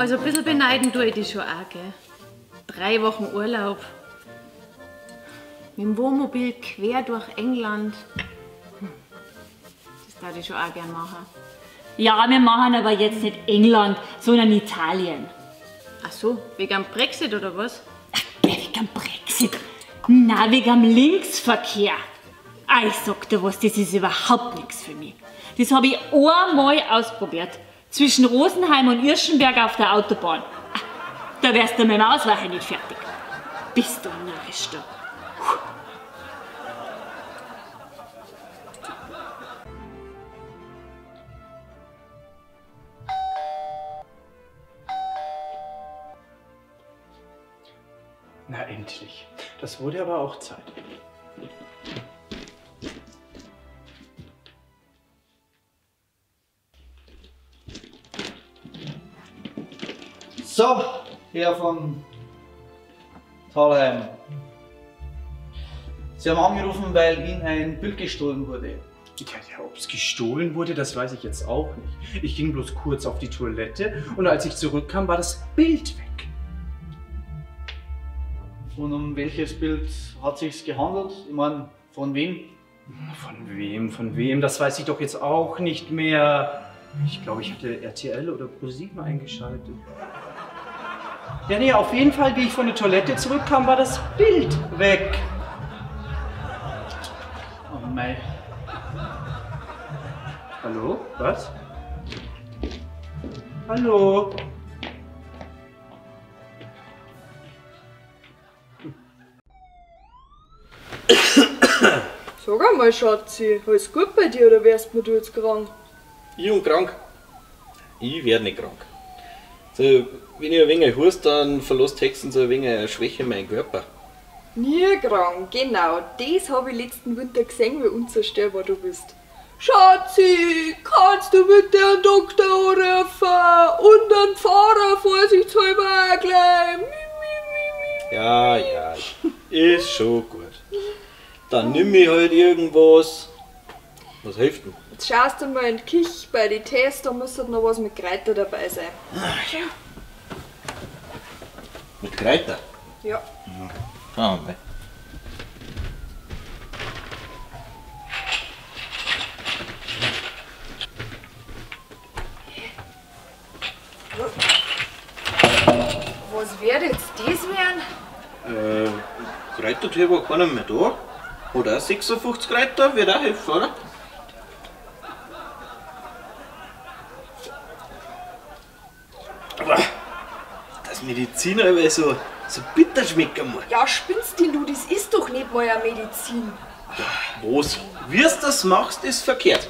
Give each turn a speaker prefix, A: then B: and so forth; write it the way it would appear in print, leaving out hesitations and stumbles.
A: Also ein bisschen beneiden tue ich dich schon auch, gell? 3 Wochen Urlaub. Mit dem Wohnmobil quer durch England. Das darf ich schon auch gern machen.
B: Ja, wir machen aber jetzt nicht England, sondern Italien.
A: Ach so, wegen dem Brexit oder was?
B: Ach, wegen dem Brexit? Nein, wegen dem Linksverkehr. Ah, ich sag dir was, das ist überhaupt nichts für mich. Das habe ich einmal ausprobiert. Zwischen Rosenheim und Irschenberg auf der Autobahn. Ah, da wärst du mit dem Ausweichen nicht fertig. Bist du narrisch da.
C: Na endlich. Das wurde aber auch Zeit.
D: So, Herr von Thalheim. Sie haben angerufen, weil Ihnen ein Bild gestohlen wurde.
C: Ja, ob es gestohlen wurde, das weiß ich jetzt auch nicht. Ich ging bloß kurz auf die Toilette und als ich zurückkam, war das Bild weg.
D: Und um welches Bild hat sich's gehandelt? Ich meine, von wem?
C: Von wem, von wem? Das weiß ich doch jetzt auch nicht mehr. Ich glaube, ich hatte RTL oder ProSieben eingeschaltet. Ja, nee, auf jeden Fall, wie ich von der Toilette zurückkam, war das Bild weg.
D: Oh mei.
C: Hallo? Was? Hallo?
E: Sag einmal, Schatzi, alles gut bei dir oder wärst mir du jetzt krank?
F: Ich und krank? Ich werd nicht krank. So, wenn ich ein wenig hust, dann verlässt Hexen so ein wenig eine Schwäche in meinen Körper.
E: Nie krank, genau. Das habe ich letzten Winter gesehen, wie unzerstörbar du bist. Schatzi, kannst du bitte einen Doktor anrufen und einen Pfarrer vorsichtshalber auch gleich?
F: Ja, ja, ist schon gut. Dann nimm ich halt irgendwas. Was hilft denn?
E: Jetzt schaust du mal in die Küche bei den Tests, da müsste noch was mit Kräuter dabei sein.
F: Ach ja. Mit Kräuter?
E: Ja.
F: Ja. Schauen wir mal.
E: Was wird jetzt das werden?
F: Kräutertee war keiner mehr da. Oder 56 Kräuter wird auch helfen, oder? Aber dass Medizin aber so bitter schmecken muss.
E: Ja, spinnst denn du? Das ist doch nicht mal eine Medizin.
F: Ja, was? Wie du das machst, ist verkehrt.